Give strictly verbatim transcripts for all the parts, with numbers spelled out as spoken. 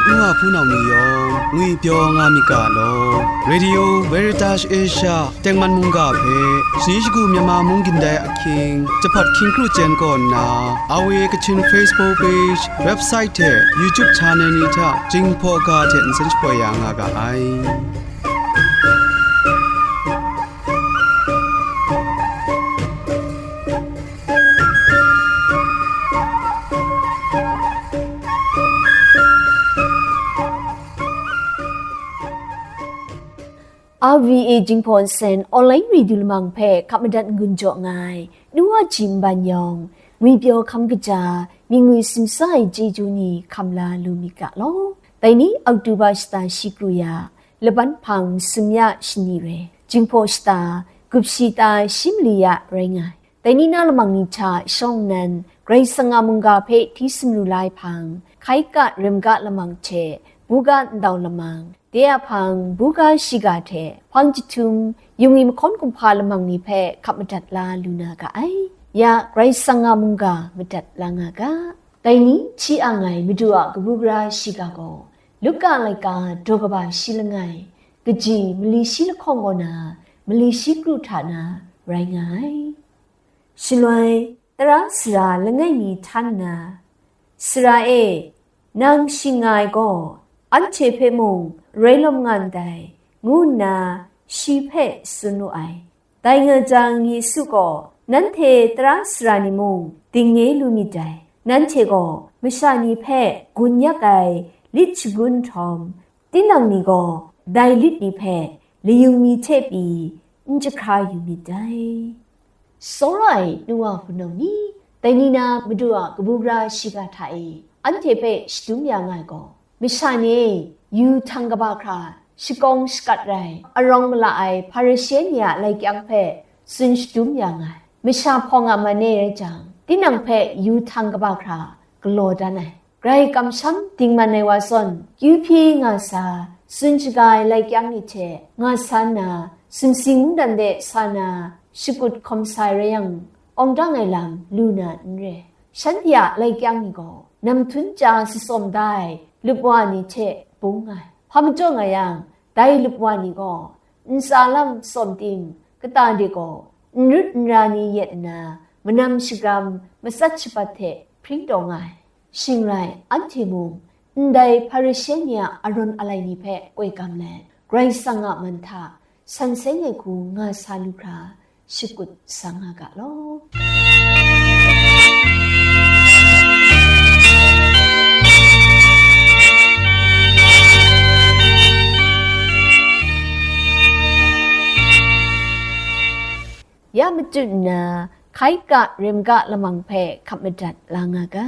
N wa hpunau ni yawng ngwipyaw nga myit ga law. Radio Veritas Asia tengman mungga hpe shani shagu Myanmar mung gindai ahkying, jahpat hkying kru chyen kaw nna, A W A Kachin Facebook page, website hte YouTube channel ni hta Jinghpaw ga hte nsen shapoi ya nga ga ai. R V A Jinghpaw Nsen Online Radio Lamang hpe hkap madat n-gun jaw nga ai, nu wa ji nban yawng, ngwipyaw hkam kaja, myingwi simsa ai chyeju ni hkam la lu myit ga law. Dai ni Oktoba shata shi kru ya, laban hpang sumya shani re, Jinghpaw shata, gup shi ta shi mali ya rai nga ai. Dai ni na lamang ni hta shawng nnan, Karai Kasang a mungga hpe hti sumru la ai hpang, hkai ga rem ga lamang hte, buga ndau lamang, de a hpang, buga shiga hte, hpang jahtum, yungwi mahkawn kumhpa lamang ni hpe hkap madat la lu na ga ai. Ya Karai Kasang a mungga madat la nga ga. Dai ni hti ang ai Madu a kabu gara shiga gaw, Luka laika daw kaba shi langai, kaji mali shi lahkawng kaw na, mali shi kru hta na rai nga ai. Shaloi, tara sara langai mi htan nna, "Sara e, nang shing nga ai gaw, anhte hpe mung rai lawm nga ndai," ngu nna shi hpe tsun wu ai. Dai nga jang, Yesu gaw, "Nanhte tara sara ni mung dingnge lu myit dai. Nanhte gaw masha ni hpe gun yak ai lit shagun nhtawm, tinang ni gaw dai lit ni hpe layung mi hte pyi n jahkra yu myit dai." Tsawra ai nu wa hpunau ni, dai ni na Madu a kabu gara shiga hta e anhte hpe shadum ya nga ai gaw, masha ni e yu htang kaba hkra shakawng shakat rai, arawng mala ai Hparishe ni a lai kyang hpe tsun shadum ya nga ai. Masha hpawng a man e rai jang, tinang hpe yu htang kaba hkra galaw dan ai. Grai kamsham dingman ai wa zawn, kyu hpyi nga sa, tsun shaga ai lai kyang ni hte nga sa nna, sumsing mungdan de sa na, shakut hkawm sa ai rai yang, awng dang ai lam lu na n re. Shanhte a lai kyang ni gaw, namhtun ja sasawm da ai lup wa ni hte bung nga ai. Hpa majaw nga yang, dai lup wa ni gaw, ntsa lam sawm tim, kata de gaw, n rut n ra ni yet nna, manam shagram, matsat shabat hte hpring taw nga ai. Shing rai, anhte mung ndai Hparishe ni a arawn alai ni hpe koi kam let, Karai Kasang a man hta san seng ai hku nga sa lu hkra, shakut sa nga ga law. Ya matu nna, hkai ga rem ga lamang hpe hkap madat la nga ga.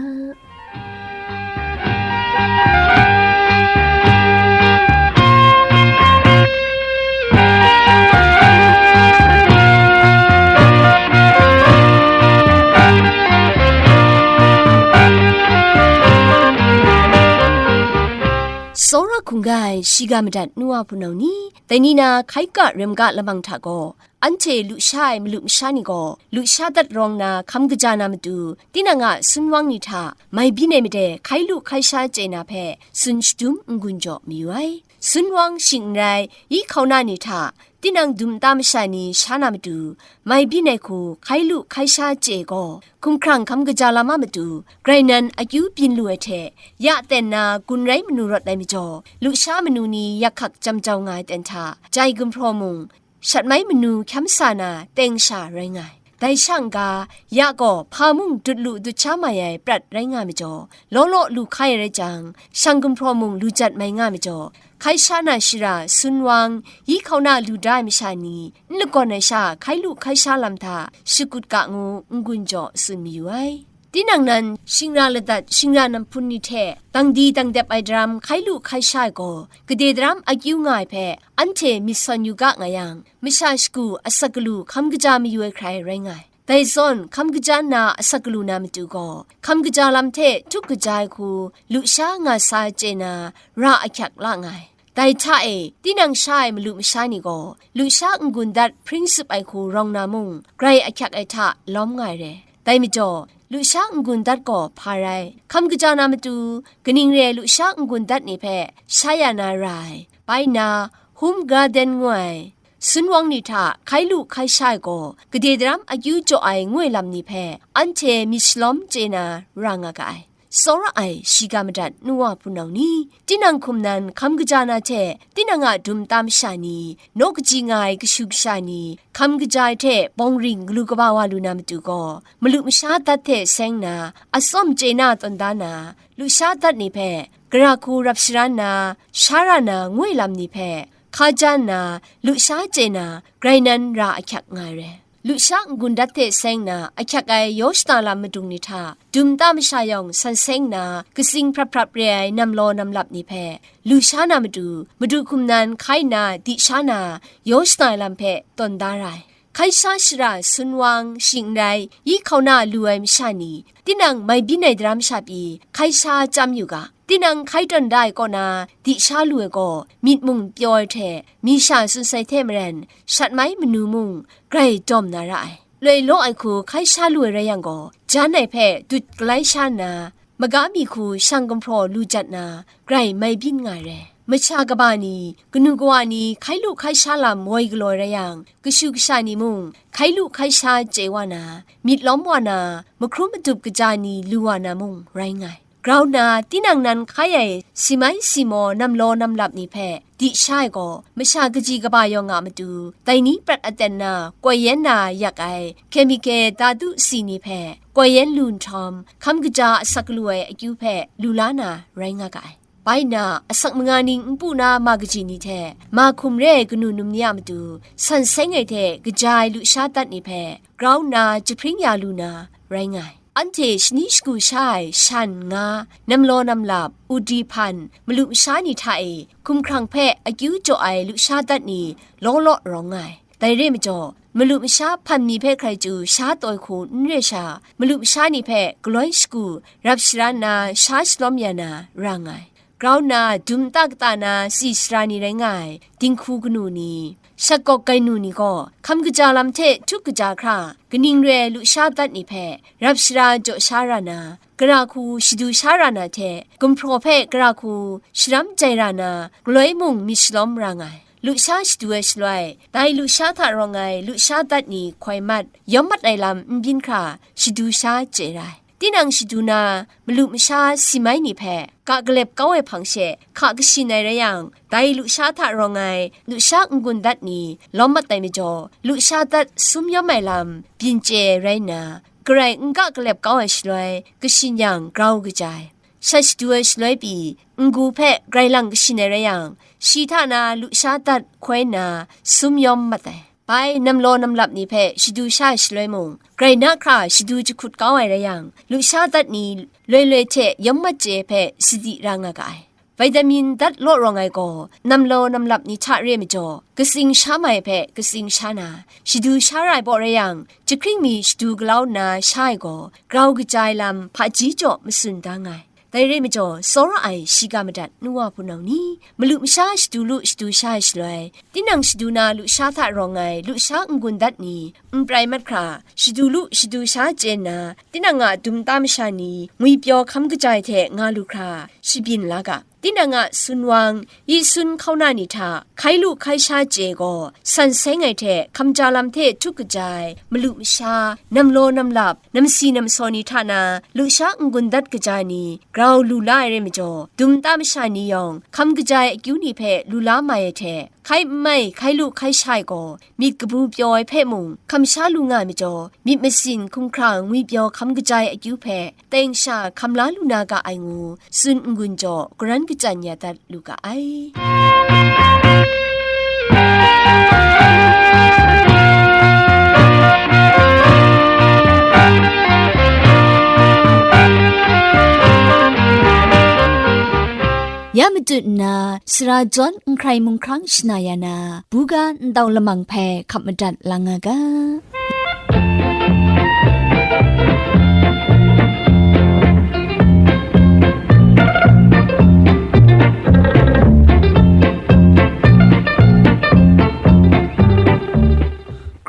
Tsawra hkungga ai shiga madat nu wa hpunau ni, dai ni na hkai ga rem ga lamang hta gaw, anhte lusha ai malu masha ni gaw, lusha dat rawng na hkam kaja na matu, tinang a sunwang ni hta mai byin ai made hkai lu hkai sha chye na hpe tsun shadum n-gun jaw mayu ai. Sunwang shing n rai, yi hkauna ni hta tinang dum nta masha ni sha na matu, mai byin ai hku hkai lu hkai sha chye gaw, hkumhkrang hkam kaja lam a matu, grai nan akyu byin lu ai hte, ya ten na gun rai manu rawt ai majaw, lusha manu ni yak hkak jam jau nga ai ten hta, jai gumhpraw mung, shat mai manu hkyam sa na teng sha rai nga ai. Dai sha n-ga, ya gaw hpa mung dut lu dut sha mai ai prat rai nga ai majaw, law law lu hkai ai rai jang, shang gumhpraw mung lu jat mai nga ai majaw, hkai sha na shara, sunwang, yi hkauna lu da ai masha ni, n lakawn ai sha hkai lu hkai sha lam hta shakut ga ngu n-gun jaw tsun mayu ai. Tinang nan, shingra ladat, shingra namhpun ni hte dangdi dangdep ai daram hkai lu hkai sha ai gaw, gade daram akyu nga ai hpe anhte myit sawn yu ga nga yang, masha shagu asak galu hkam kaja mayu ai hkrai rai nga ai. Dai zawn, hkam kaja nna asak galu na matu gaw, hkam kaja lam hte htuk kaja ai hku lusha nga sa chye na, ra ahkyak la nga ai. Dai hta e, tinang sha ai malu masha ni gaw, lusha n-gun dat hpring tsup ai hku rawng na mung, grai ahkyak ai hta lawm nga ai re. Dai majaw, Lusha n-gun dat gaw hpa rai? Hkam kaja na matu, kaning re ai lusha n-gun dat ni hpe sha ya na ra ai? Bai nna, Home Garden ngu ai sunwang ni hta hkai lu hkai sha ai gaw, gade daram akyu jaw ai ngoi lam ni hpe anhte myit shalawm chye na ra nga ga ai. Tsawra ai shiga madat nu wa hpunau ni, tinang hkum nan hkam kaja na hte, tinang a dum ta masha ni, naw kaji nga ai kashu kasha ni, hkam kaja ai hte bawng ring galu kaba wa lu na matu gaw, malu masha dat hte seng na, atsawm chye na tawn da na, lusha dat ni hpe, gara hku rap sharan na, sha ra na ngoi lam ni hpe, hka ja nna, lusha chye na, grai nan ra ahkyak nga ai re. Lusha n-gun dat hte seng na, ahkyak ai yaw shada lam madung ni hta, dum ta masha yawng san seng na, katsing hprap hprap re ai namlaw namlap ni hpe, lusha na matu, madu hkum nan hkai nna di sha na, yaw shada ai lam hpe tawn da ra ai. Hkai sha shara sunwang, shing n rai, yi hkauna lu ai masha ni, tinang mai byin ai daram sha pyi, hkai sha chyam yu ga. Tinang hkai tawn da ai kaw na, di sha lu ai gaw, myit mung pyaw ai hte, mi sha tsun sai hte maren, shat mai manu mung, grai dawm na ra ai. Loi law ai hku hkai sha lu ai rai yang gaw, jan ai hpe dut galai sha nna, maga mi hku shang gumhpraw lu jat na, grai mai byin nga ai re. Masha kaba ni, kanu kawa ni hkai lu hkai sha lam woi galaw ai rai yang, kashu kasha ni mung hkai lu hkai sha chye wa na, myit lawm wa na, mahkrum madup kaja ni lu wa na mung rai nga ai. Grau nna, tinang nan hkai ai si mai si maw namlaw namlap ni hpe di sha ai gaw, masha kaji kaba yawng a matu, dai ni prat aten na, koi yen na yak ai, kemike datu si ni hpe, koi yen lu nhtawm, hkam kaja asak lu ai akyu hpe lu la na rai nga ga ai. Bai nna, asak manga ning npu na ma kaji ni hte, ma hkum re ai kanu num ni a matu, san seng ai hte kaja ai lusha dat ni hpe, grau nna jahpring ya lu na rai nga ai. Anhte shani shagu sha ai shan, nga, namlaw namlap, udi hpan, malu masha ni hta e hkumhkrang hpe akyu jaw ai lusha dat ni law law rawng nga ai. Dai re majaw, malu masha hpan mi hpe hkrai chyu sha taw ai hku n re sha, malu masha ni hpe galoi shagu rap sharan na sha shalawm ya na ra nga ai. Grau nna, dum ta kata na tsi sara ni rai nga ai, dinghku kanu ni, shakawk gainu ni gaw, hkam kaja lam hte htuk kaja hkra, kaning re ai lusha dat ni hpe, rap sara jaw sha ra na, gara hku shadu sha ra na hte, gumhpraw hpe gara hku sharam jai ra na, galoi mung myit shalawm ra nga ai. Lusha shadu ai shaloi, dai lusha hta rawng ai lusha dat ni hkoi mat, yawm mat ai lam n byin hkra, shadu sha chye ra ai. Tinang shadu na, malu masha si mai ni hpe, ga galep kau ai hpang she hka kashin ai rai yang, dai lusha hta rawng ai lusha n-gun dat ni lawm mat ai majaw, lusha dat sum yawm ai lam byin chye ai rai nna, garai n ga galep kau ai shaloi, kashin yang grau kaja ai. Shat shadu ai shaloi pyi, n-gu hpe grai lang kashin ai rai yang, shi hta na lusha dat hkoi nna sum yawm mat ai. Bai namlaw namlap ni hpe shadu sha ai shaloi mung, grai na hkra shadu jahkut kau ai rai yang, lusha dat ni loi loi hte yawm mat chye hpe sadi ra nga ga ai. Vitamin dat law rawng ai gaw, namlaw namlap ni hta re majaw, katsing sha mai hpe katsing sha na, shadu sha ra ai baw rai yang, jahkring mi shadu galau nna sha ai gaw, grau kaja ai lam hpaji jaw matsun da nga ai. Dai rai majaw, tsawra ai shiga madat nu wa hpunau ni, malu masha shadu lu shadu sha ai shaloi, tinang shadu na lusha hta rawng ai lusha n-gun dat ni n prai mat hkra, shadu lu shadu sha chye nna, tinang a dum ta masha ni ngwipyaw hkam kaja ai hte nga lu hkra, shabyin la ga. Tinang a sunwang, yi sun hkauna ni hta hkai lu hkai sha chye gaw, san seng ai hte hkam ja lam hte htuk kaja ai malu masha, namlaw namlap, namsi namsaw ni hta na lusha n-gun dat kaja ni grau lu la ai rai majaw, dum ta masha ni yawng hkam kaja ai akyu ni hpe lu la mai ai hte, hkai n mai hkai lu hkai sha ai gaw, myit kabu pyaw ai hpe mung hkam sha lu nga ai majaw, myit masin hkumhkrang ngwipyaw hkam kaja ai akyu hpe, teng sha hkam la lu na ga ai ngu, tsun n-gun jaw, garan kachyan ya dat lu ga ai. Ya matut nna, sara jawn n hkrai mung hkrang shana ya na, buga ndau lamang hpe hkap madat lang nga ga.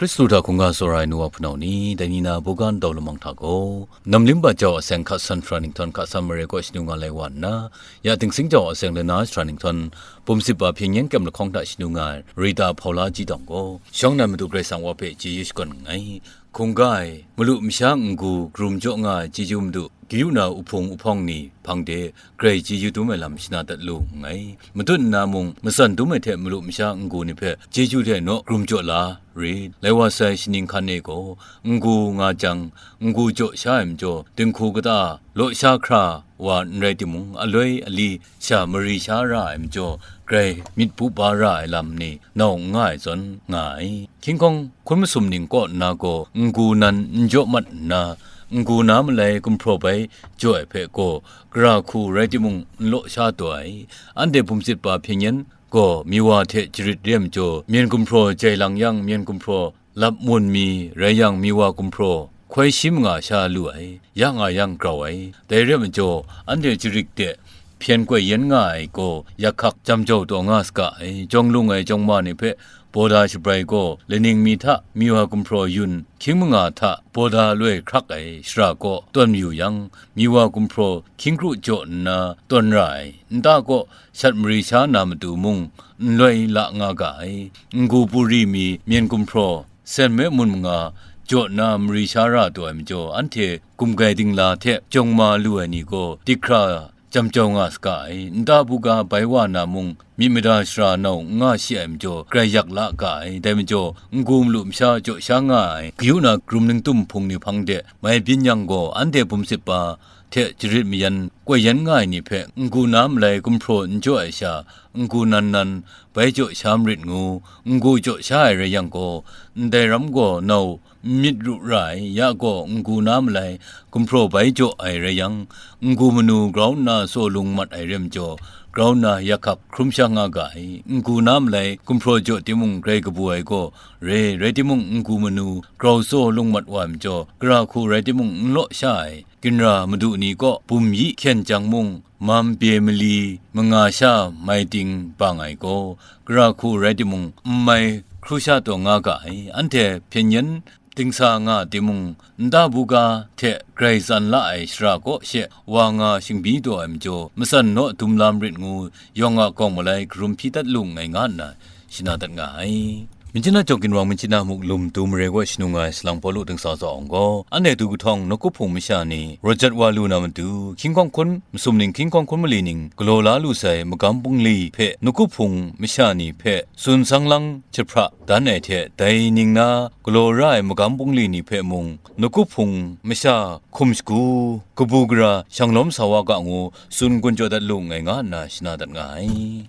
Hkristu hta hkungga tsawra ai nu wa hpunau ni, dai ni na buga ndau lamang hta gaw, namlim ba jau aseng hka san hpra ninghtawn hka san mare kaw shanu nga lai wa nna, ya tingsing jau aseng lana shara ninghtawn, bumsit ba hpyen yen kyem lahkawng hta shanu nga ai, Rita Hpaula Ji Dawng gaw, shawng nnan Madu Karai Kasang wa hpe chyeju shakawn nngai. Hkungga ai, malu masha n-gu karum jaw nga ai chyeju Madu, kayu na uhpung uhpawng ni hpang de, grai chyeju dum ai lam shana dat lu nngai. Matut nna mung, matsan dum ai hte malu masha n-gu ni hpe chyeju hte naw karum jaw la rit. Lai wa sai shaning hkan e gaw, n-gu nga jang, n-gu jaw sha ai majaw, dinghku kata law sha hkra wa n rai timung, aloi ali sha mari sha ra ai majaw, grai myit bu ba ra ai lam ni nau n nga ai zawn nga ai. Hkying hkawng hkun masum ning kaw nna gaw, n-gu nan n jaw mat nna, n-gu na malai gumhpraw bai jaw ai hpe gaw, gara hku rai timung, n law sha taw ai. Anhte bumsit pa hpyen yen gaw, miwa hte jarit re ai majaw, myen gumhpraw jai lang yang, myen gumhpraw lap mun mi rai yang, miwa gumhpraw hkoi shi manga sha lu ai, ya nga yang grau ai. Dai re ai majaw, anhte jarit de hpyen koi yen nga ai gaw, yak hkak jam jau taw nga saga ai. Jawng lung ai jawng ma ni hpe bawda shabrai gaw, laning mi hta miwa gumhpraw yun, hkying manga hta bawda loi hkrak ai shara kaw tawn mayu yang, miwa gumhpraw hkying kru jaw nna tawn ra ai. Nta kaw shat mari sha na matu mung, nloi la nga ga ai. N-gu puri mi myen gumhpraw, sen me mun manga jaw nna mari sha ra taw ai majaw, anhte gumgai dingla hte jawng ma lu ai ni gaw, dik hkra jam jau nga saga ai. Nta buga bai wa na mung, myit mada shara nau n nga shi ai majaw, grai yak la ga ai. Dai majaw, n-gu malu masha jaw sha nga ai, kayu na karum ningtum hpung ni hpang de mai byin yang gaw, anhte bumsit pa hte jarit mayan koi yan nga ai ni hpe, n-gu na malai gumhpraw n jaw ai sha, n-gu nan nan bai jaw sha marit ngu, n-gu jaw sha ai rai yang gaw, ndai ram gaw nau n myit ru ra ai, ya gaw n-gu na malai gumhpraw bai jaw ai rai yang, n-gu manu grau nna saw lung mat ai re majaw, grau nna yak hkak hkrum sha nga ga ai. N-gu na malai gumhpraw jaw timung grai kabu ai gaw re, rai timung, n-gu manu grau saw lung mat wa ai majaw, gara hku rai timung n law sha ai. Ginra madu ni kaw bum yi hkyen jang mung, mam pye mali manga sha mai ting bang ai gaw, gara hku rai timung, n mai hkru sha taw nga ga ai. Anhte hpyen yen dingsa nga timung, nta buga hte grai tsan la ai shara kaw she wa nga shingbyi taw ai majaw, matsan naw dum lam rit ngu, yawng a gawng malai karum hpyi dat lu nngai nga nna, shana dat nga ai. Myitkyina Jawk Ginwang Myitkyina Muk Lum Tu Mare kaw shanu nga ai salang Pawlu dingsa tsawng gaw, anhte du kahtawng nawku hpung masha ni rawt jat wa lu na matu, hkying hkawng hkun masum ning hkying hkawng hkun mali ning galaw la lu sai magam bungli hpe nawku hpung masha ni hpe tsun sang lang jahpra dan ai hte, dai ning na galaw ra ai magam bungli ni hpe mung, nawku hpung masha hkum shagu, kabu gara, shanglawm sa wa ga ngu, tsun gun jaw dat lu nngai nga nna shana dat nga ai.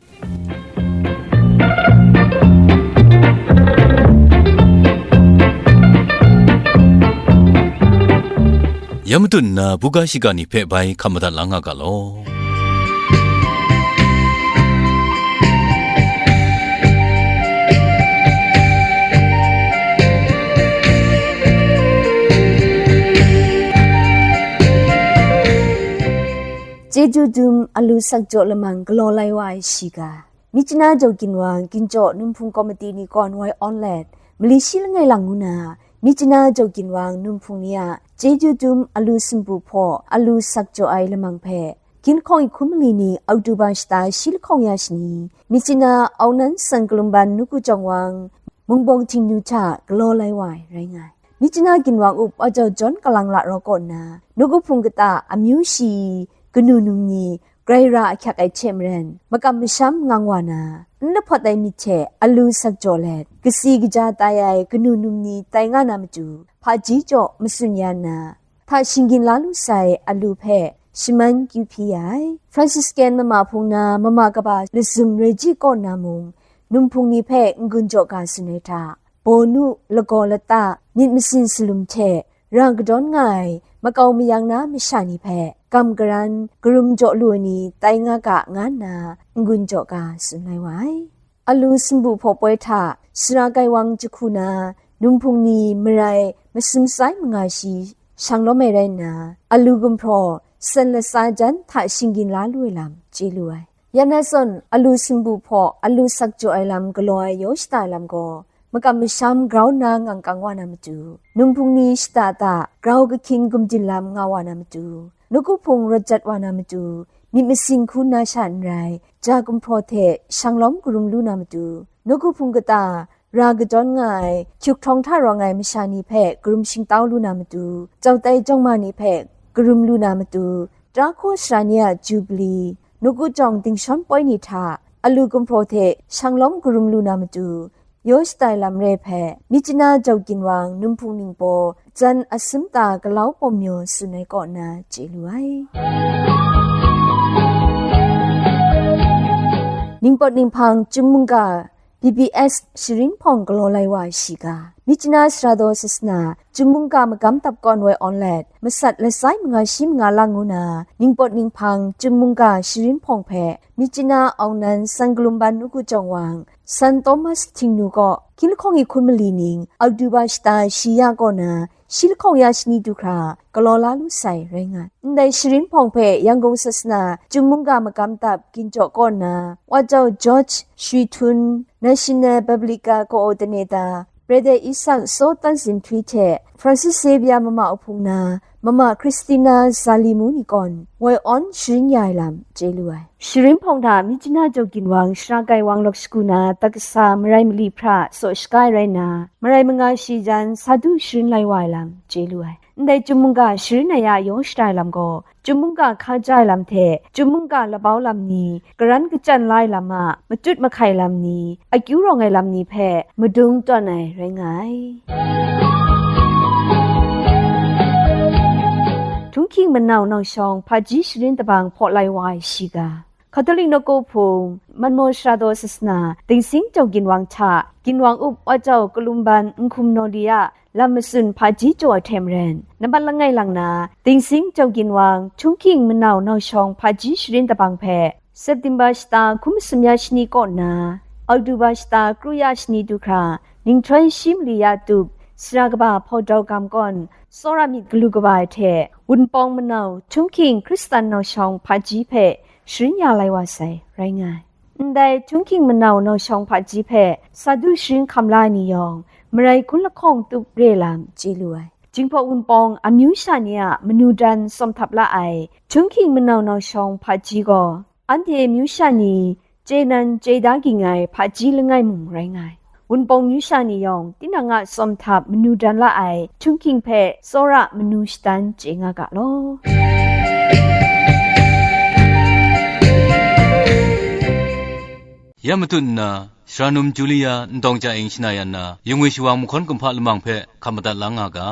Ya matut nna, buga shiga ni hpe bai hkam madat la nga ga law. Chyeju dum, alu sakjaw lamang galaw lai wa ai shiga. Myitkyina Jawk Ginwang, Ginjaw Numhpung Komiti ni kawn woi awn let, mali shi langai lang ngu na, Myitkyina Jawk Ginwang Numhpung ni a chyeju dum alu sumpu hpaw alu sakjaw ai lamang hpe, ginhkawng i hkun mali ni Oktoba shata shi lahkawng ya shani, Myitkyina Aunan San Kalumban Nuku Jawng Wang, Mungbawng Htingnu hta galaw lai wa ai rai nga ai. Myitkyina Ginwang up Wajau John Kalang La Raw kaw nna, Nuku Hpung kata amyu shi kanu num ni grai ra ahkyak ai hte maren, makam masham ngang wa na, n lahpawt ai myit hte alu sakjaw let, kasi kaja tai ai kanu num ni tai nga na matu, hpaji jaw matsun ya nna, hta shinggyin la lu sai alu hpe shaman kyu hpyi ya ai. Franciscan mama hpung na mama kaba lazum Reji kaw na mung, Numhpung ni hpe n-gun jaw ga tsun ai hta, Bawnu lagaw lata myit masin salum hte ra kadawn nga ai makau mayang na masha ni hpe gam garan karum jaw lu ai ni tai nga ga, nga nna n-gun jaw ga tsun lai wa ai. Alu sumpu hpaw poi hta sara kai wang jahku na Numhpung ni marai masum sai manga shi shang lawm ai rai nna, alu gumhpraw san latsa jan hta shinggyin la lu ai lam chye lu ai. Ya na zawn, alu sumpu hpaw alu sakjaw ai lam galaw ai yaw shada ai lam gaw, makam masham grau nna ngangkang wa na matu, num hpung ni shata ta grau kahkying gumdin lam nga wa na matu, nawku hpung rawt jat wa na matu, myit masin hku nna sha n rai, ja gumhpraw hte shanglawm karum lu na matu, nawku hpung kata ra kadawn nga ai, hkyuk htawng hta rawng ai masha ni hpe karum shingtau lu na matu, chautai jawng ma ni hpe karum lu na matu, tara hkaw sara ni a jubili, nawku jawng dingshawn poi ni hta alu gumhpraw hte shanglawm karum lu na matu, yaw shatai lam re hpe, Myitkyina Jau Ginwang num hpung ningbaw jan asim ta galau pawm maw tsun ai kaw nna chye lu ai. Ningpawt ninghpang Chyum mungga B B S sharin hpawng galaw lai wa ai shiga, Myitkyina Saradaw Sasana Chyum mungga magam tap kawn woi awn let, masat lasai manga shi manga lang ngu na, ningpawt ninghpang Chyum mungga sharin hpawng hpe Myitkyina Aung Nan San Galumban Nawku Jawng Wang, San Thomas Htingnu kaw hkying lahkawng e hkun mali ning, October shata shi ya kaw na, shi lahkawng ya shani du hkra galaw la lu sai rai nga ai. Ndai sharin hpawng hpe Yangon Sasana Chyum mungga magam tap ginjaw kaw nna, Wa Jau George Shwi Htun, National Biblical Coordinator, Brother Isaac Saw Tan Zin Htwi hte Francis Xavier mama uhpung na, mama Christina Zalimu ni kawn woi awn sharin ya ai lam chye lu ai. Sharin hpawng hta Myitkyina Jau Ginwang Shara Kai Wang Lawk Shagu na, Takasa Marai Mali Hpra Saw Shaga ai rai nna, Marai manga shi jan sa du sharin lai wa ai lam chye lu ai. Ndai Chyum mungga sharin ai a yaw shatai lam gaw, Chyum mungga hkaja ai lam hte, Chyum mungga labau lam ni, karan kachyan la ai lam a machut mahkai lam ni, akyu rawng ai lam ni hpe madung tawn ai rai nga ai. Htunghking manau nau shawng hpaji sharin tabang hpaw lai wa ai shiga, Catholic nawku hpung, Manmaw Saradaw Sasana, Dingsing Jau Ginwang hta, Ginwang up Wa Jau Kalumban Nhkum Naw Li a lam matsun hpaji jaw ai hte maren, nambat langai lang na, Dingsing Jau Ginwang, Htunghking manau nau shawng hpaji sharin tabang hpe, September shata hkun masum ya shani kaw nna, October shata kru ya shani du hkra, ninghtoi shi mali ya tup, sara kaba hpawdau gam kawn, tsawra myit galu kaba ai hte, Wunpawng manau, Htunghking Hkristan nau shawng hpaji hpe, sharin ya lai wa sai, rai nga ai. Ndai Htunghking manau nau shawng hpaji hpe sa du sharin hkam la ai ni yawng, Marai hkun lahkawng tup re lam chye lu ai. Jinghpaw Wunpawng amyu sha ni a manu dan tsawm htap la ai Htunghking manau nau shawng hpaji gaw, anhte amyu sha ni chye nan chye da ging ai hpaji langai mung rai nga ai. Wunpawng myu sha ni yawng, tinang a tsawm htap manu dan la ai Htunghking hpe tsawra manu shadan chye nga ga law. Ya matut nna, Sharanum Julia Ntawng Chya Ing shana yan na, Yungwi Shawang mahkawn kumhpa lamang hpe hkap madat la nga ga.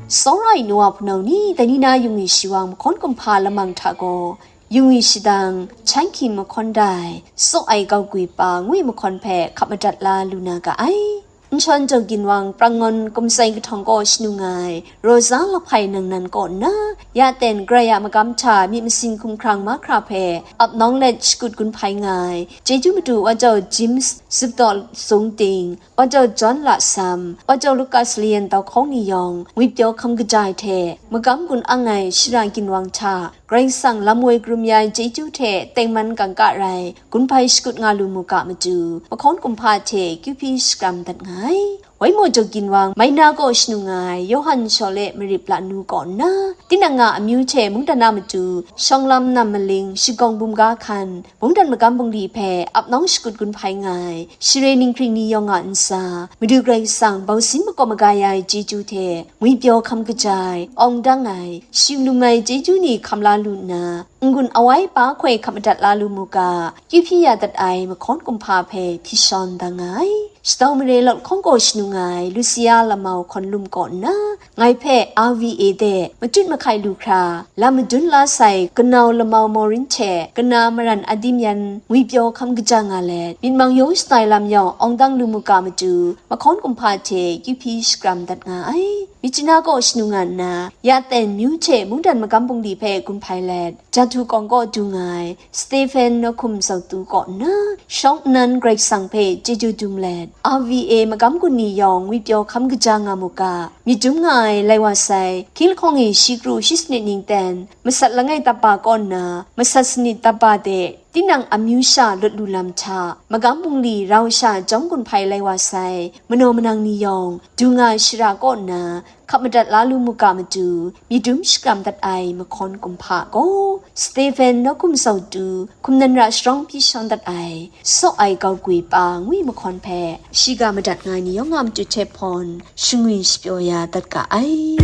Tsawra ai nu wa hpunau ni, dai ni na Yungwi Shawang mahkawn kumhpa lamang hta gaw, Yungwi shadang, Changhkin mahkawn dai, Saw ai Gaugwi pa ngwi mahkawn hpe hkap madat la lu na ga ai. Nshawng Jau Ginwang Prangngawn Kumsai kahtawng kaw shanu nga ai Rosa Lahpai nang nan kaw nna, ya ten Karai a magam hta myit masin hkumhkrang mahkra hpe ap nawng let shakut gun hpai nga ai, chyeju madu Wa Jau James Zuptaw Sung ting, Wa Jau John Lasam, Wa Jau Lukas Layan Tau Hkawng ni yawng ngwipyaw hkam kaja ai hte, magam gun ang ai Shara Ginwang hta, Karai Kasang lam woi karum ya ai chyeju hte tengman kangka rai, gun hpai shakut nga lu mu ga matu, mahkawn kumhpa hte kyu hpyi shakram dat nga ai. Waimaw Jau Ginwang, Maina kaw shanu nga ai Yawhan Shawle Marip Lanu kaw nna, tinang a amyu hte mungdan a matu, shawng lam nam maling, shagawng bumga hkan, mungdan magam bungli hpe ap nawng shakut gun hpai nga ai, share ninghkring ni yawng a ntsa, Madu Karai Kasang bausin makawp maga ya ai chyeju hte, ngwipyaw hkam kaja ai, awng dang ai, shing lum ai chyeju ni hkam la lu nna, n-gun awai pa hkoi hkap madat la lu mu ga, kyu hpyi ya dat ai mahkawn kumhpa hpe hpyi shawn da nga ai. Shadau mare lawt hkawng kaw shanu nga ai Lucia Lamau Hkawn Lum kaw nna, ngai hpe R V A de machut mahkai lu hkra, lam madun la sai Kanau Lamau Mawrin hte Kana Maran Adim yan ngwipyaw hkam kaja nga let, myit mang yaw shatai lam yawng awng dang lu mu ga matu, mahkawn kumhpa hte kyu hpyi shakram dat nga ai. Myitkyina kaw shanu nga nna, Yaten myu hte mungdan magam bungli hpe gun hpai let, Jahtu kawng kaw du nga ai Stephen Nawhkum Zautu kaw nna, shawng nnan Karai Kasang hpe chyeju dum let, R V A magam gun ni yawng ngwipyaw hkam kaja nga mu ga, myit dum nga ai lai wa sai, hkying lahkawng e shi kru shi sanit ning ten, masat langai tap ba kaw nna, masat sanit tap ba de, tinang amyu sha lut lu lam hta, magam bungli rau sha jawm gun hpai lai wa sai, manaw manang ni yawng, du nga shara kaw nna, hkap madat la lu mu ga matu, myit dum shakram dat ai mahkawn kumhpa gaw, Stephen Nawhkum Zautu, hkum nan ra sharawng hpyi shang dat ai, saw ai gau gwi pa ngwi mahkawn hpe, shiga madat nga ai ni yawng a matu hte hpawn, shangwi shapyaw ya dat ga ai.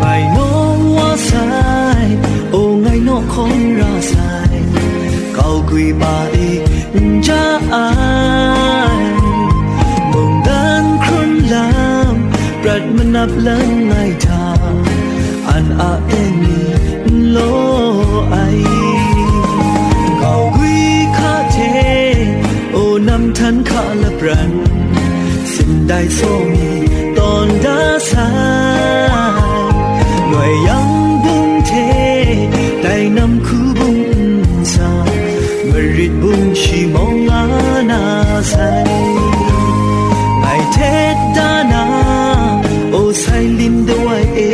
Ngai naw wa sai, o ngai naw hkawng ra sai, kau gwi pa e n ja ai. Mungdan hkrun lam, prat manap langai hta, an a teng ni n law ai. Kau gwi hka hte, o nam htan hka lapran, sindai saw mi tawn da sai. Noi yang bung hte, dai nam hku bung n sa, marit bung shi mawng nga na sai. Ngai htet da na, o sai lim dawai e,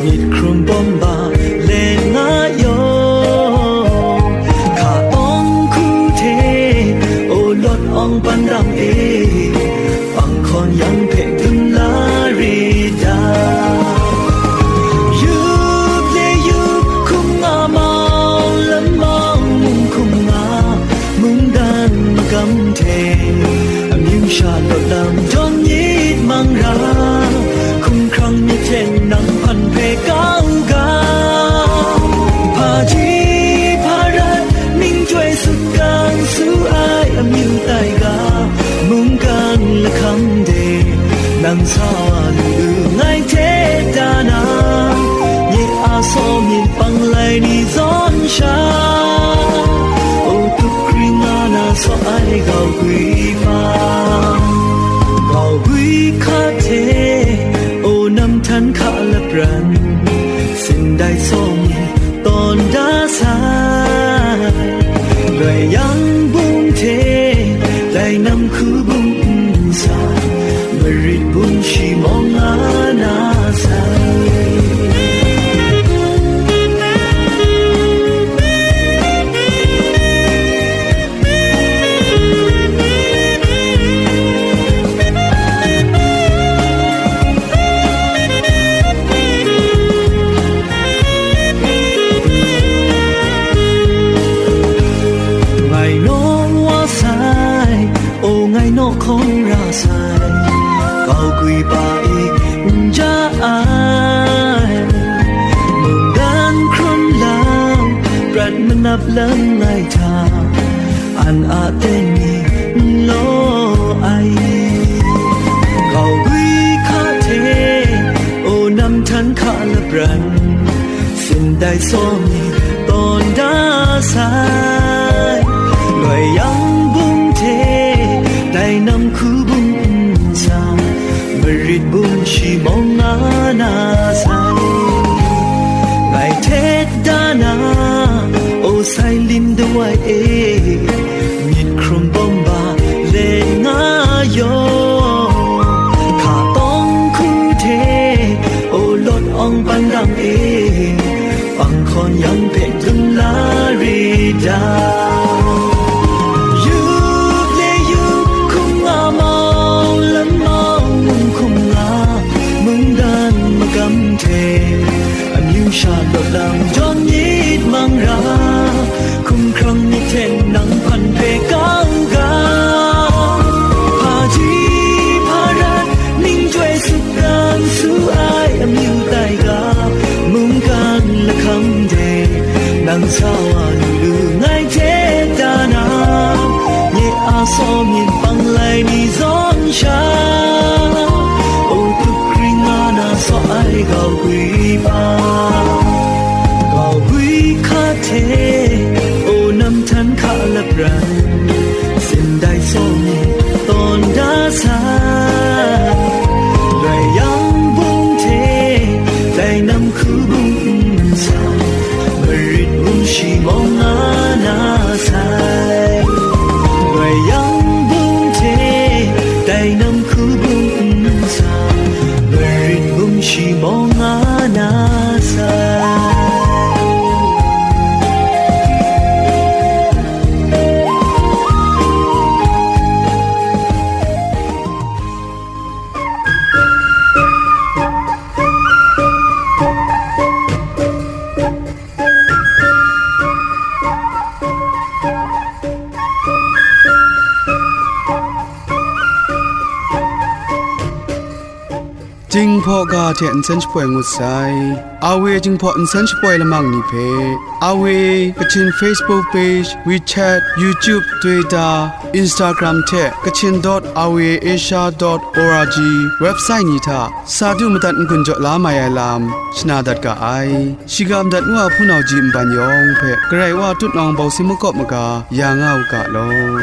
myit hkrum bawm ba let nga yaw. Hka awng hku hte, o lawt awng pandang e, pang hkawn yang hpe dun la rit da. Yup le yup hkum nga mau, lam mau, mung hkum nga, mungdan magam hte, amyu sha lawt lam jawn myit mang ra, hkum hkrang myit hte nang hpan hpe kau ga. Hpaji hparat ning chyoi sut gang su ai amyu tai ga, mungkan lahkam de, nang sa wa lu lu ngai hte da na, nye a saw myit pang lai ni zawn sha, o tup kring nga na saw ai gau gwi hpa, gau gwi hka hte, o nam htan hka lapran, sindai saw myit tawn da sai. Noi yang bung hte, dai nam hku bung n sa, marit bung shi mawng nga na sai. Ngai naw wa sai, o ngai naw hkawng ra sai, kau gwi pa e n ja ai. Mungdan hkrun lam, prat manap langai hta, an a teng ni n law ai. Kau gwi hka hte, o nam htan hka lapran, sindai saw myit tawn da sai. Noi yang bung hte, dai nam hku bung n sa, marit bung shi mawng nga na sai. Ngai htet da na, o sai lim dawai e, myit hkrum bawm ba let nga yaw. Hka tawng hku hte, o lawt awng pandang e, pang hkawn yang hpe dun la rit da. Yup le yup hkum nga mau, lam mau, mung hkum nga, mungdan magam hte, amyu sha lawt lam jawn myit mang ra, hkum hkrang myit hte nang hpan hpe kau ga. Hpaji hparat ning chyoi sut dan su ai amyu Sa wa lu lu ngai hte da na, nye a saw myit panglai mi zawn sha, o tup kring nga na saw ai gau gwi pa, gau gwi hka hte, o nam htan hka lap ran, sin dai saw myit tawn da sa, rai yang bung hte, dai nam hku bung n sa, marit bung shi mawng nga na sai. Rai yang bung hte, dai nam hku bung n sa, marit bung shi mawng nga na sai. Jinghpaw ga hte nsen shapoi ngut sai. Awe Jinghpaw nsen shapoi lamang ni hpe, Awe Kachin Facebook page, WeChat, YouTube, Twitter, Instagram hte Kachin dot awe asia dot org website ni hta sa du madat n-gun jaw la mai ai lam shana dat ga ai. Shiga madat nu a hpunau ji nban yawng hpe Karai Wa tutnawng bawsin makawp maga ya nga u ga law.